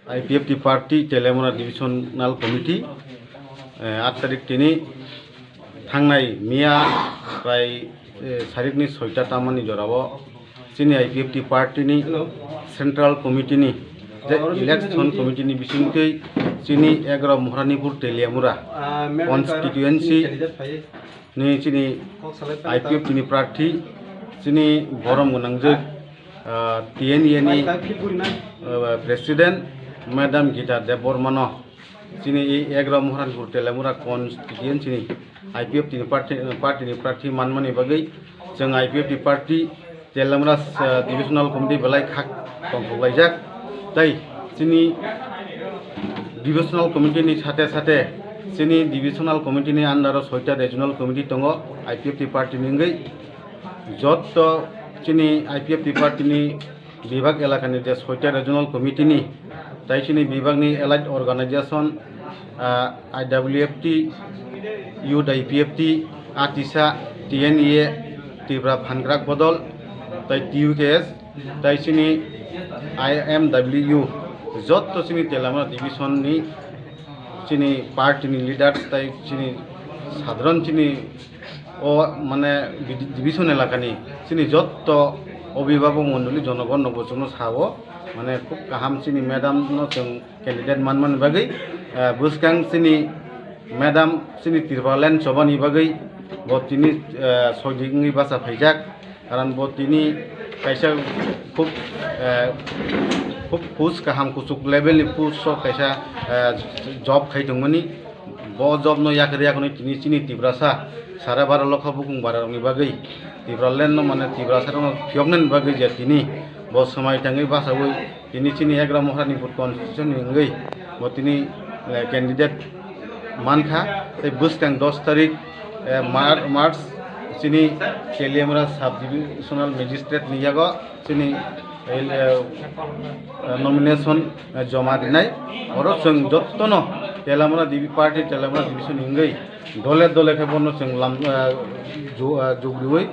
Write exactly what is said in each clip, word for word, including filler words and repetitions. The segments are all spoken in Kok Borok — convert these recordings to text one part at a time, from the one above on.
I P F T party Teliamura Divisional Committee, eh, aat tarik tini thangnai miya prai, eh, sarikni soita tamani jorao chini I P F T party ni Central Committee ni je election committee ni bisingtwi chini egaroh Moharanipur Teliamura constituency ni chini I P F T ni prarthi, chini borom gwnangjwk, ah, T N A ni, ah, President Madam Gita Debbarmano chini ei egaroh Moharanipur Teliamura constituency ni I P F T ni prarthi, party ni prarthi manmani bagwi chwng I P F T party Teliamura, ah, Divisional Committee belai khak tongthok laijak. Tai chini Divisional Committee ni sate sate chini Divisional Committee ni under o soita Regional Committee tongo I P F T party ni wngwi. Jotto chini I P F T party ni bibak elakani je soita Regional Committee ni, tai chini bibak ni allied organization, ah, I W F T, Youth I P F T, Atisa, T N A, Tripura Phan Krak Bodol, tai T U K S, tai chini I M W, jotto chini Teliamura division ni chini party ni leaders tai chini sadharon chini o mane division elakani chini jotto obhibhabok mondoli jonogon no bo chwngno sao, mane khub kaham chini madam no chwng candidate manmani bagwi, eh, bwskang chini madam chini Tripura land chobani bagwi bo tini, eh, soilik wngwi bacha phaijak, karon bo tini kaisa khub, eh, khub post kaham kuchuk level ni post o kaisa, eh, job khai tongmani, bo job no yakri yakhonwi tini chini Tiprasa sara baro lokha bukung bara rokni bagwi Tripura land no mane Tiprasa rokno phiyoknani bagwi je tini bo swmai tangwi bachawi tini chini egaroh Moharanipur constituency ni wngwi bo tini, eh, candidate mankha. Tei bwskang dos tarik, eh, Mar-, March chini Teliamura sub divisional magistrate ni yago chini, eh, eh, nomination, eh, joma rinai. Oro chwng jottono Teliamura divi-, party Teliamura division ni wngwi dole dole khe bono chwng lam, eh, ju-, eh, jugriwi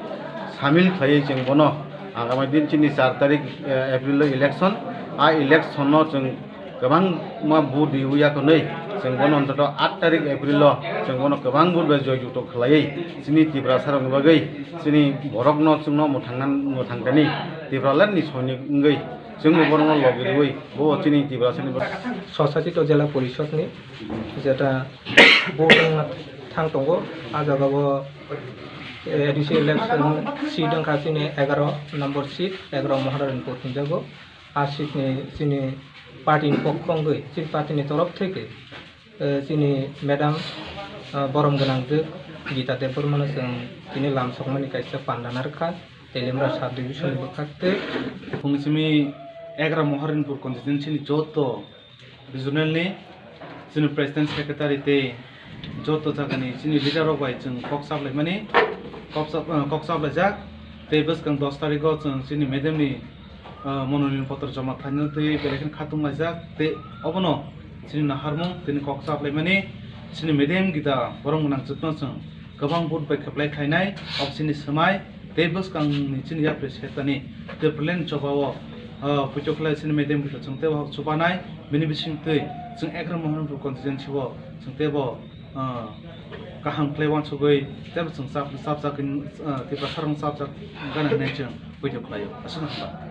samil khlaiwi chwng bono agamai din chini char tarik, eh, April o election. A election no chwng kwbangma vote riwi yakhonwi chwng bono ontoto aat tarik April o chwng bono kwbang vote bai joy juto khlaiwi chini Tiprasa rokni bagwi chini borokno chwngno mwthangna, mwthangkani Tipraland ni soinik wngwi chwngbo borokno logi riwi bo chini Tiprasani. Swsachito Jela Porishod ni jeta vote wngna thang tongo, a jaga o, eh, A D C election seat wngkha chini egaroh number seat, egaroh Moharanipur hinjago. A seat ni chini party ni pokho wngwi, chini party ni torof theke, eh, chini madam, eh, borom gwnangjwk Gita Debbarmano chwng tini lam sokmani kaisa panda narwkha, Teliamura sub division ni bwkhak tei. Phung simi egaroh Moharanipur constituency ni joto regional ni chini president secretary tei joto jagani chini leader rok bai chwng kok chaplaimani, kok chap-, eh, kok chaplaijak. Tei bwskang dos tarikgo chwng chini madam ni, eh, mononoyon potro joma khlaina twi belai kheno khatung laijak. Tei obono chini naharmung tini kok chaplaimani chini madam Gita borom gwnangjwkno chwng kwbang vote bai kheplai khlainai, obo chini swmai. Tei bwskangni chini yapri setani Tipraland chobao, ah, puitokhlai chini madam Gita chwng teibo chubanai, bini bisingtwi chwng egaroh Moharanipur constituency o chwng teibo, ah, kaham khlai uansugwi teibo chwng chap-, chapjak, ah, Tiprasa rokno chapjak gana hinwi chwng puitokhlaio. Aswkno hambai.